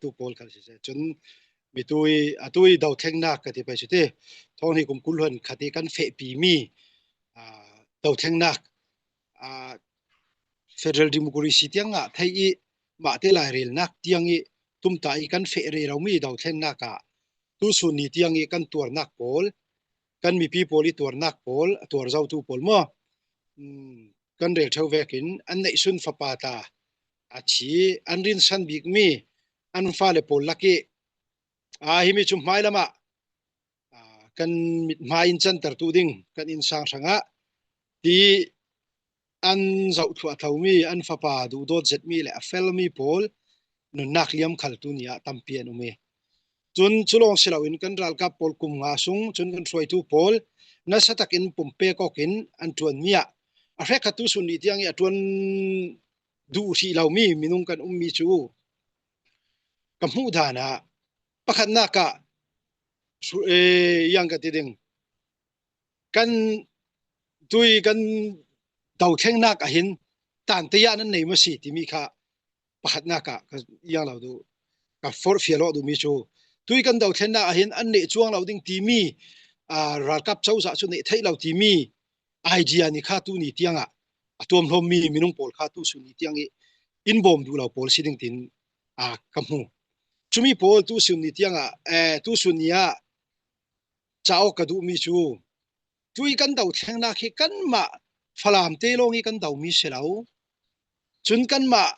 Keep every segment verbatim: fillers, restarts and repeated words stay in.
tu pawl khal siseh. Cun mi tui, a tui dothlengnak ka ti pei cu ti. Thawng hnih kum kul hluan khat i kan fehpi mi, aa, dothlengnak, aa, federal democracy tiang ngah theih i mahte lairelnak tiang i tumta i kan feh rero mi dothlengnak ah tusun ni tiang i kan tuarnak pawl, kan mipi pawl i tuarnak pawl, a tuar zotu pawl maw? Um, kan rel ṭheu vekin an neihsun fapa ta a thi, an rinsan bik mi, an fale pawl lak i, aa, himi cu hmai lamah, aa, kan mithmai in cantertu ding kan innsang hrangah ti an zoh thluahthlo mi, an fapa duhdawt zet mi le a fel mi pawl nunnak liam khal tu ni ah tampi an um i, cun cu lawng si loin kan ralkap pawl kum nga sung cun kan hruaitu pawl nasa takin pumpek awk in an ṭuan mi ah a hrekkhat tusun ni tiang i a ṭuan duh hrih lo mi minung kan um mi cu ka hmuh dan ah pakhatnak ah hru-, ee, yang ka ti ding, kan tui kan dothlengnak ah hin tante ah nan nei maw si timi kha pakhatnak ah ka yang lo duh, ka forhfial awk duh mi cu tui kan dothlengnak ah hin an neh cuang lo ding timi, aa, ralkap cozah cu neh theih lo timi idea ni kha tu ni tiang ah a tuamhlawm mi minung pawl kha tusun ni tiang i in bawm duh lo pawl si ding tin, aa, ka hmu. Cumi pawl tusun ni tiang ah, ee, tusun ni ah ca awk ka duh mi cu tui kan dothlengnak hi kanmah Falam te lawng i kan do mi si lo. Cun kanmah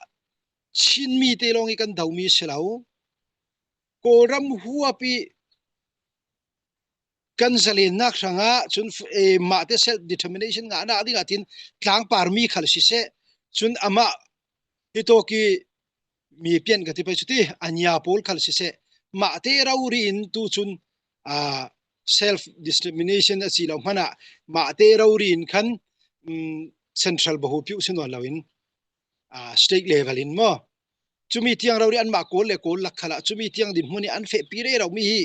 Chin mi te lawng i kan do mi si lo. Kawlram huap i kan zalennak hrangah cun, eh, mahte self determination ngahnak dingah tin tlangpar mi khal siseh, cun amah hitawk i mi pian ka ti pei cu ti, a nia pawl khal siseh, mahte rori in tu cun, aa, self determination a si lo hmanah mahte rori in khan, um, central bahupiuh si nawn loin, aa, state level in maw? Cumi tiang rori anmah Kawl le Kawl lak khalah cumi tiang dinhmun i an fehpi rero mi hi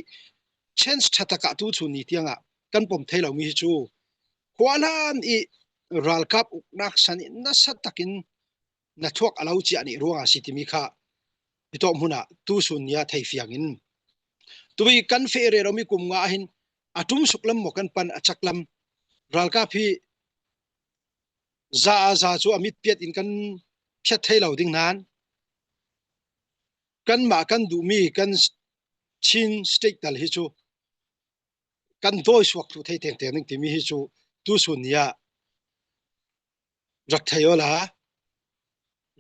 chance ṭha takah tuchun ni tiangah kan pom thei lo mi hi cu khuahlan i ralkap uknak san i nasa takin na thuak a lo ciah nih ruangah a si timi kha hitawk hmunah tusun ni ah thei fiangin tui kan feh rero mi kum nga ah hin a ṭum suk lam maw kan pan a cak lam ralkap hi za a za cu a mit piat in kan phiat thei lo ding nain kanmah kan duhmi kan Chin state tal hi cu kan dawi suak thluh thei tengteng ding timi hi cu tusun ni ah rak thei awla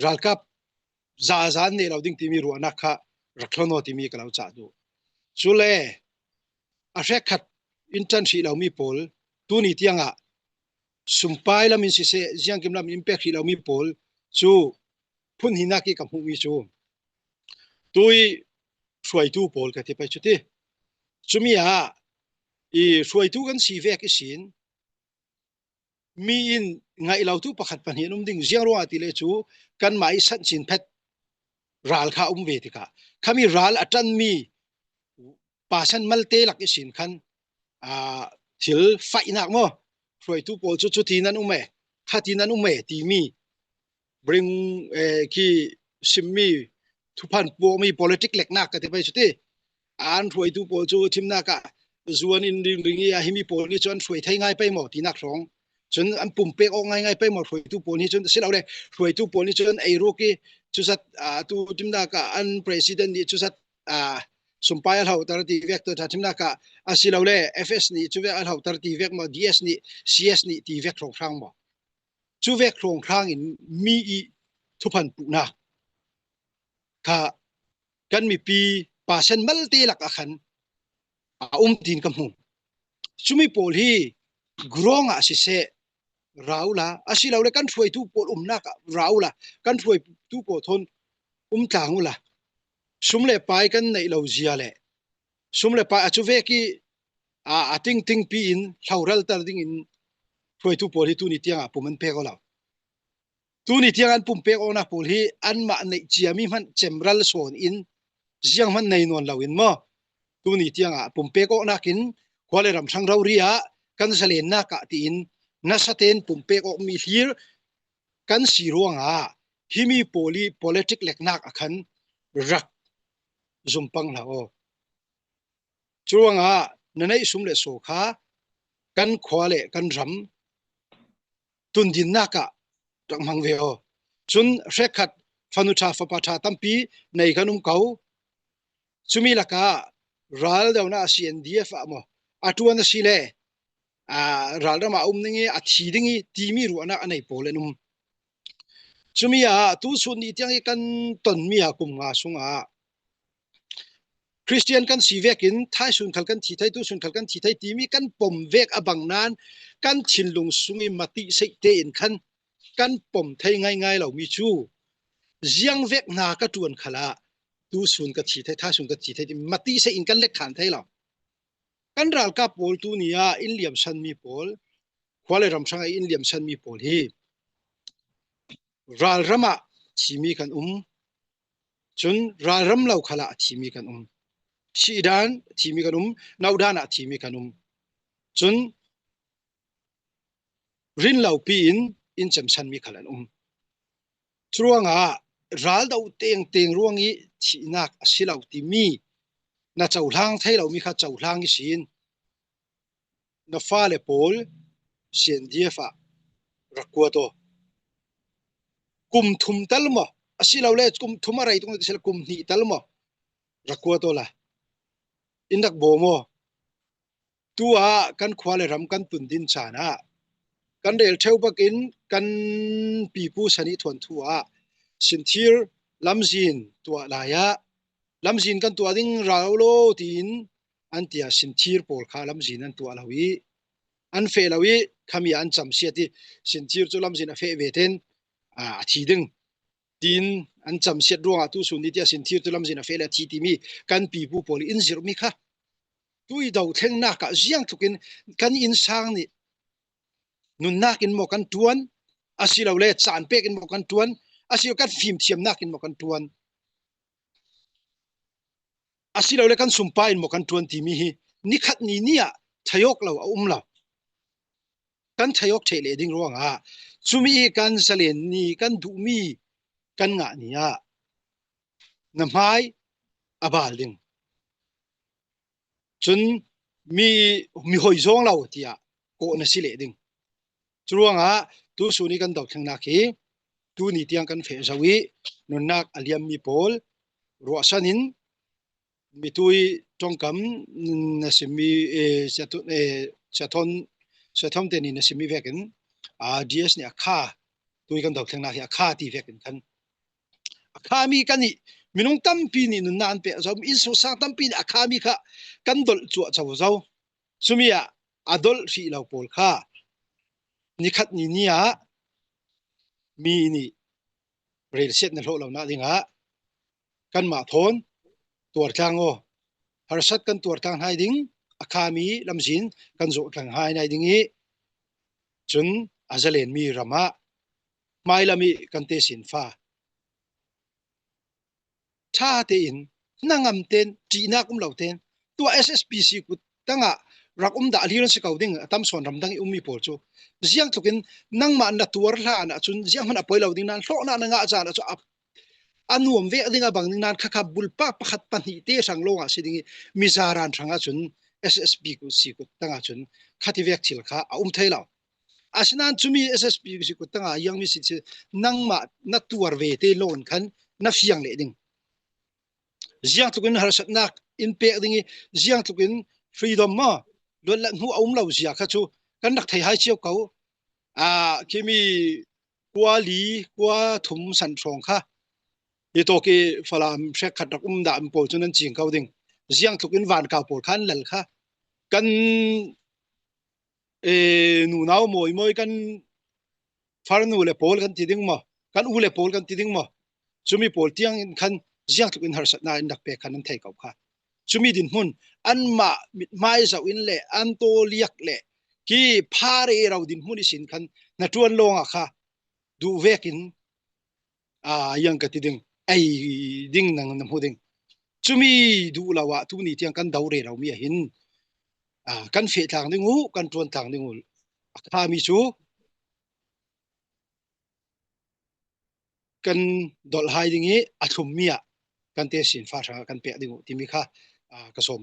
ralkap za a za an neh lo ding timi ruahnak kha rak thlon aw timi ka lo cah duh. Cule a hrekkhat in ṭan hrih lomi pawl tuni tiangah sumpai lam in siseh, ziangkim lam in pek hrih lomi pawl cu phunhnihnak i ka hmuhmi cu tui hruaitu pawl ka ti pei cu ti. Cumi ah i hruaitu kan si vek ihsin mi in ngaih lotu pakhat pahnih an um ding, ziang ruangah ti le cu kanmah i sanh cin phet ral kha a um ve tikah khami ral a ṭanmi pasan malte lak ihsin khan, aa, thil faihnak maw? Hruaitu pawl cu cutin an um e, khatin an um e timi bring, eh, khi simmi thuphan puakmi politic leknak ka ti pei cu ti. An hruaitu pawl cu thimnak ah zuan in ringring i a himi pawl nih cu an hruai thei ngai pei maw tinak hrawng. Cun an pumpek awk ngaingai pei maw hruaitu pawl nih cun, asilole hruaitu pawl nih cun eiruk i cuzat, aa, tu thimnak ah an president nih cuzat, aa, sumpai a hloter ti vek tu ṭha thimnak ah asilole F S nih cuvek a hloter ti vek maw, D S nih, C S nih ti vek hrawnghrang maw? Cuvek hrawnghrang in mi i thuphan puhnak kha kan mipi pasan malte lak ah khan a um tiin ka hmu. Cumi pawl hi grawng ah siseh ra uhla, asilole kan hruaitu pawl umnak ah ra uhla, kan hruaitu pawl thawn um tlang uhla, sum le pai kan neih lo zia le sum le pai a cuvek i, aa, a tingtingpi in hloral tar dingin hruaitu pawl hi tuni tiangah pum an pek aw lo. Tuni tiang an pumpek awknak pawl hi anmah neih ciami hmanh cemral sawn in ziang hmanh nei nawn loin maw? Tuni tiangah pumpek awknak in khua le ram hrang rori ah kan zalennak ah tiin nasa tein pumpek awkmi hlir kan si ruangah himi pawl i politic leknak ah khan rak zum pang hlah aw. Curuangah na neih sum le so kha kan khua le kan ram tundinnak ah rak hmang ve aw. Cun hrekkhat fanu ṭha fapa ṭha tampi nei kan um ko. Cumi lakah ral donak C N D F ah maw a ṭuan a si le, aa, ralram ah a um ding i a thi ding i timi ruahnak a nei pawl an um. Cumi ah tusun ni tiang i kan tonmi ah kum nga sungah Khristian kan si vekin thaisun khal kan thi thei, tusun khal kan thi thei timi kan pom vek a bang nan kan thinlung sung i matih seih tein khan kan pom thei ngaingai lomi cu ziang vek hna ka ṭuan khalah tusun ka thi thei, thaisun ka thi thei timi matih seih in kan lekkhan thei lo. Kan ralkap pawl tu ni ah in liamsanmi pawl, khua le ram hrang ah in liamsanmi pawl hi ralram ah thimi kan um, cun ralram lo khalah thimi kan um, sihdan thimi kan um, naudan ah thimi kan um, cun rinlopi in in cemsanmi khal an um. Curuangah ral do tengteng ruang i thihnak a si lo timi na cohlang thei lomi kha cohlang i sin. Na fale pawl C N D F ah rak kuat aw. Kum thum tal maw a si lo le kum thum a rei tung a si lo kum hnih tal maw rak kuat aw la in rak bawm aw. Tu ah kan khua le ram kan tundin caan ah kan rel ṭheu bakin kan pipu sanih thuanthu ah sinthir lamzin tuah lai ah lamzin kan tuah ding rau lo tiin an tia sinthir pawl kha lamzin an tuah lo i an feh lo i khami ah an camsiat i sinthir cu lamzin a feh ve ten, aa, a thi ding tiin an camsiat ruangah tusun ni tia sinthir cu lamzin a feh le a thi timi kan pipu pawl i in zirhmi kha tui dothlennak ah ziangtlukin kan innsang nih nunnak in maw kan ṭuan, a si lo le caan pek in maw kan ṭuan, a si lo kan fimthiamnak in maw kan ṭuan, a si lo le kan sumpai in maw kan ṭuan timi hi nikhat ni ni ah thayawk lo a um lo. Kan thayawk ṭheh leh ding ruangah cumi hi kan zalen ni kan duhmi kan ngah ni ah na hmai a bal ding. Cun mi, mi hoi zawng lo tiah kawh na si leh ding. Curuangah tusun i kan dothlennak hi tuni tiang kan feh zo i nunnak a liammi pawl ruahsan in mitui ṭongkam na simmi, eh, Sia Tho-, eh, Sia Thon, Sia Thom te nih na simmi vekin, ah, D S nih a kha, tui kan dothlennak hi a kha ti vekin khan a khami kan i minung tampi nih nunnak an pek zo, innsungsang tampi nih a khami kha kan dolh cuah co zo. Cumi ah a dolh hrih lo pawl kha nikhat ni ni ah mi nih relsiat na hlawh lonak dingah kanmah thawn tuartlang aw. Harsat kan tuartlang hnai ding, a khami lamzin kan zawhtlang hnai nai ding i cun a zalenmi ram ah hmailam i kan tesinfa ṭha tein hnangam ten ṭihnak um lo ten tua S S P C kut tangah rak um dah a hlir an si ko ding a tam sawn ramdang i ummi pawl cu ziangtlukin nangmah na tuar hlan ahcun zianghman a poi lo ding nan hlawhnak na ngah caan ahcun a, a nuam vek ding a bang ding nan khakha bulpak pakhat pahnih te hrang lawngah si ding i mizaran hrang ahcun S S P kut si kut tangah cun khati vek thil kha a um thei lo. Asinain cumi S S P si kut tangah a iangmi si, si nangmah na tuar ve te lawn khan na fiang leh ding. Ziangtlukin harsatnak in pek ding i ziangtlukin freedom maw luatlat hnu a um lo zia kha cu kan rak thei hai cio ko. Aa, khimi kua li, kua thum san hrawng kha hi tawk i Falam hrekkhat rak um dah mi pawl cu nan cing ko ding. Ziangtlukin vankau pawl kha an lal kha kan eh, nunau mawimawi kan farnu le pawl kan ti ding maw, kan u le pawl kan ti ding maw, cumi pawl tiang in khan ziangtlukin harsatnak in rak pek khan an thei ko kha. Cumi dinhmun anmah mithmai zoh in le an tawliak le ki pha rero dinhmun ihsin khan na ṭuan lawngah kha duh vekin, aa, iang ka ti ding, ei ding nang na hmu ding. Cumi duh lo ah tuni tiang kan do rero mi ah hin, aa, kan feh tlang ding uh, kan ṭuan tlang ding uh. A khami cu kan dolh hai ding i a thlummi ah kan test in fast a kan pek ding uh timi kha, ah, ka sawm